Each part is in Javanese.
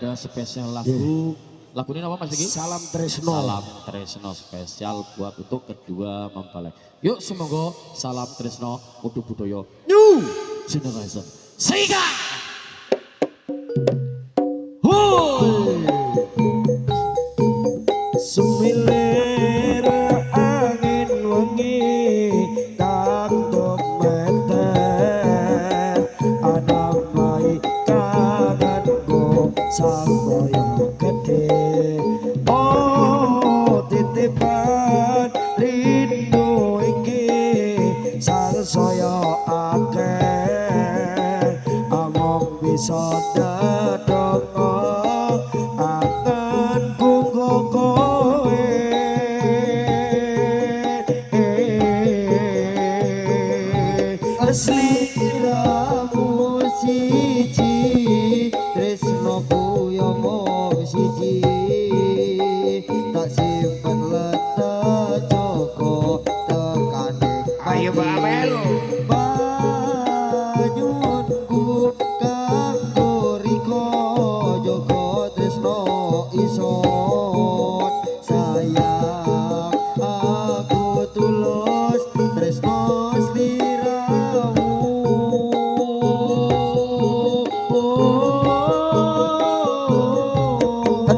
Ada spesial lagu. Lagu ini apa, Mas Vicky? Salam Tresno. Salam Tresno spesial buat untuk kedua mempelai. Yuk, semoga Salam Tresno Udu Budoyo New Generation. Sehingga Hui. Sumilir angin wengi kang tumeter, anamai kangenku samaya gedhe. Oh, titipan rindu iki sangsaya akeh, among bisa dedonga anganku kowe. Sliramu siji, tresnoku yo mung siji, tak simpen letak joko tekane. Ayo, Mbak Amel. Panyuwunku kanggo riko joko tresno ison, sayang aku tulus tresno sliramu.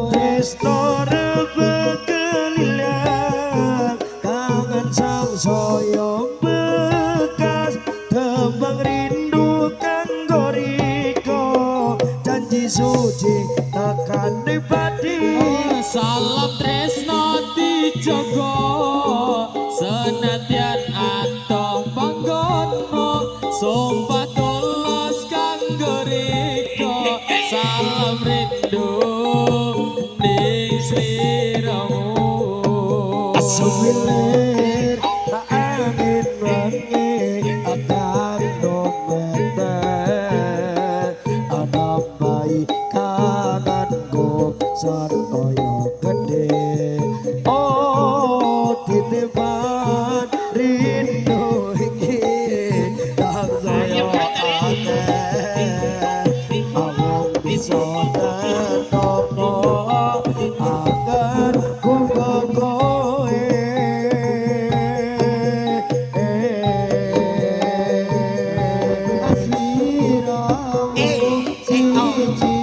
Tresno rebek kelilang, kangen sangsaya bekas, tembang rindu kanggo riko, janji suci tekane padi. Salam Tresno dijaga senadyan adoh panggono, sumpah tulus kanggo riko, salam rindu ning sliramu. Sumilir tak angin wangi akan dometer, anambai kangenku sartoyo gedhe. Oh, titipan rindu iki kang saya akeh, amung bisa tetapa akan kowe. Sliramu siji,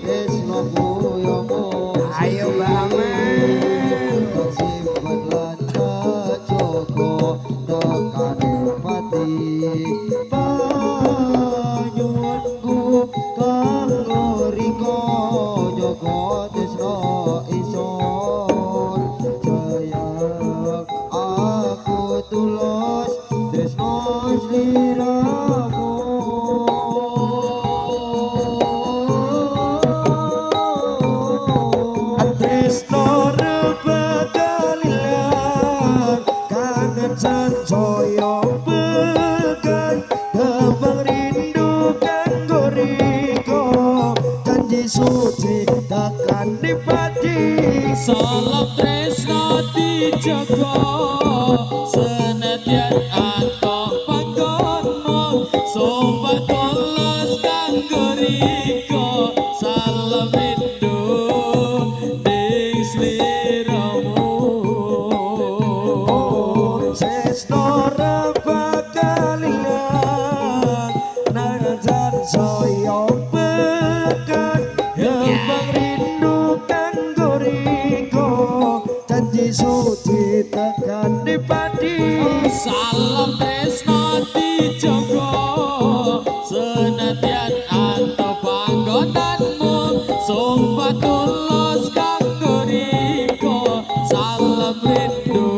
tresnoku yo mung Ayo, Mbak Amel. tak simpen letak joko tekane pati. Panyuwunku kanggo riko joko tresno ison, sayang aku tulus tresno sliramu. Tresno rebek kalilang, kangen sansaya bekan, tembang rindu kanggo riko, janji suci tekan padi. Salam Tresno dijaga senadyan adoh panggono, sumpah tulus kanggo riko, salam rindu ning sliramu. Oh, tresno rebek kalilang, najan saya bekan, tembang rindu kanggo riko, janji suci tekan padi. Salam Tresno dijaga senadyan adoh panggonanmu, sumpah tulus kanggo riko, salam rindu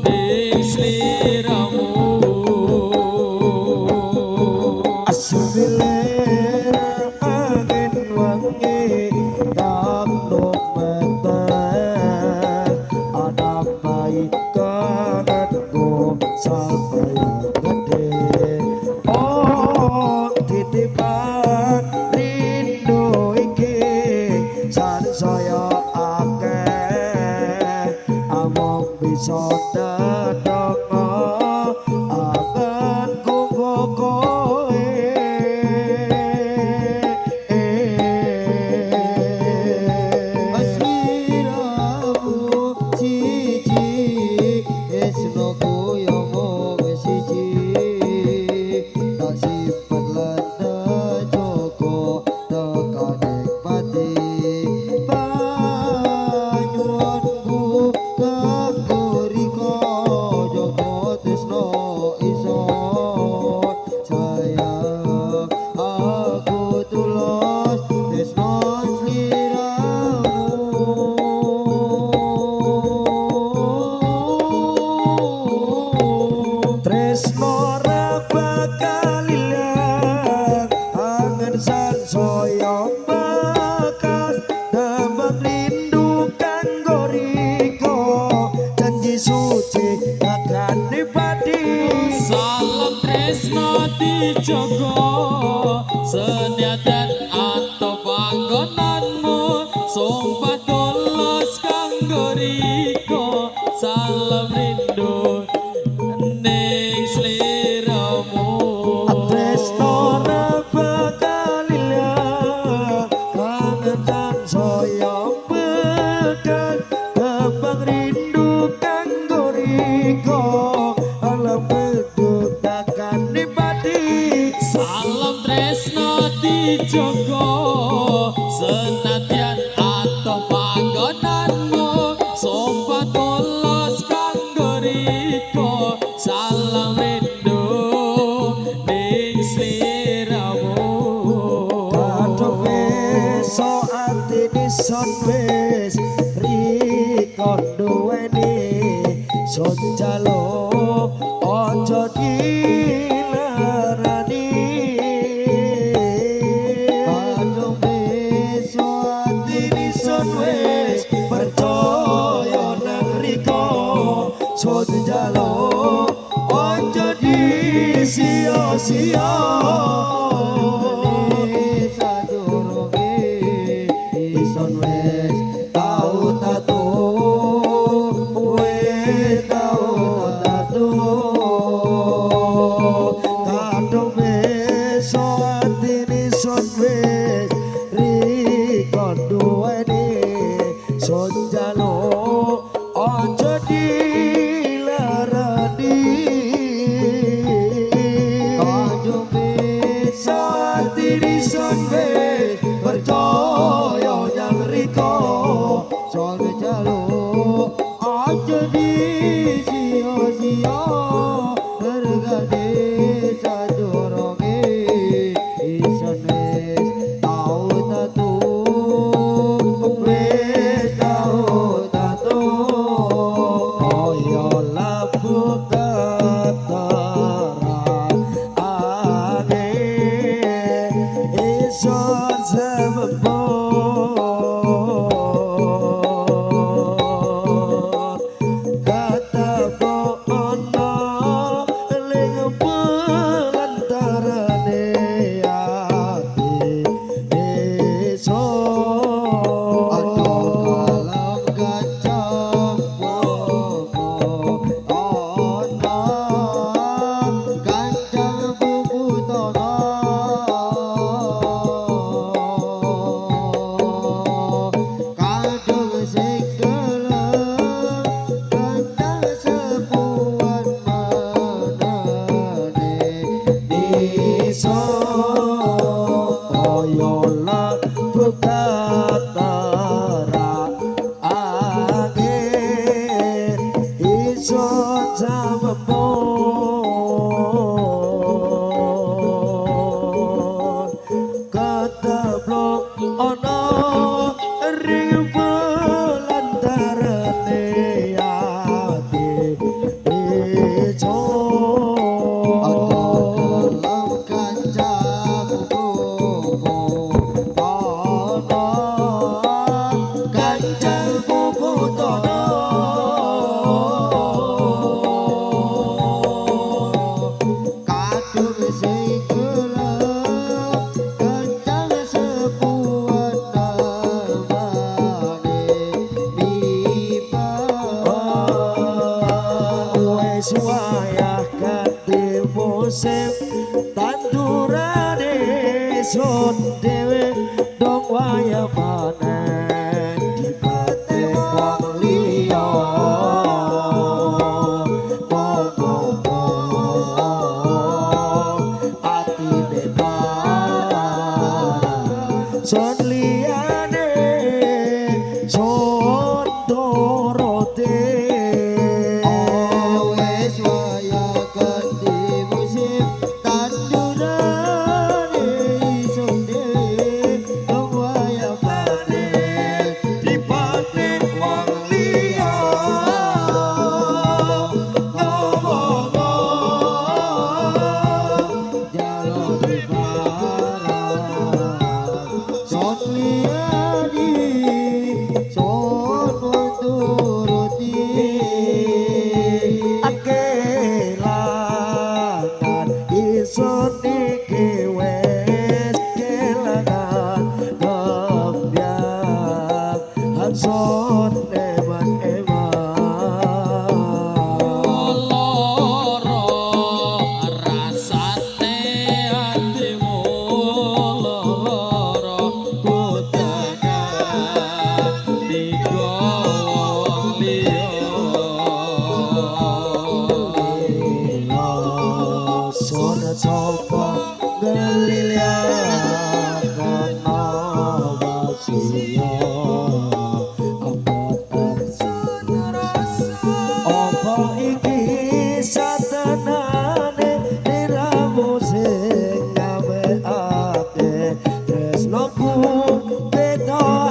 ning sliramu. Sumilir angin wangi kang lumeter, anambai kangenku sampai gedhe. Oh, titipan rindu iki sansaya akeh, amung bisa dedonga anganku kowe. dijogo senadyan ato panggonanmu sumpah tulus kanggo riko salam rindu ning sliramu. Tresno ra bakal ilang, kangen tansaya pekan, tembang rindu kanggo riko, alam beduk takkan nipati. Salam tresno dijogo senadyan ato panggonanmu sumpah tulus kanggo riko salam rindu ning sliramu. Kadung besok atine son wis riko duweni son jaluk aja dilarani. Kadung besok Atine son wis percaya nang riko son jaluk aja disia-sia. Sadurunge ison wis tau tatu, wis tau tatu. Kadung besok atine son wis riko duweni son jaluk aja dilarani. Kadung besok Atine son wis percaya nyang riko son jaluk aja disia-sia, regane sadurunge ison wis tau tatu, wis tau tatu. Kaya labu keteran angin ison semembur ketemu ana ling pelantarane ati ison. Aduh kalam kacang bobo ana kancang bubu tono, kadung sing gelem kancang sepuan menane Iso kaya labu keteran angin iso samembur keteblok ana ring pelantarane ati iso. Aduh kalam kancang bubu tono, kancang bubu tono, kadung sing gelem kancang sepuan namane mipa. Wis wayah ganti musim tandurane sun dhewe dong wayah panen dipate wong liya. Monggo atine parah sun liyane sun turuti. Wis wayah ganti musim tandurane isun dhewe dong wayah panen dipate wong liya. Ngomong jaluk diparah son liyane son turuti. Akelangan isun rahasia, abot ingsun rasa. Apa iki satenane diramu sing gaweake tresnoku beda?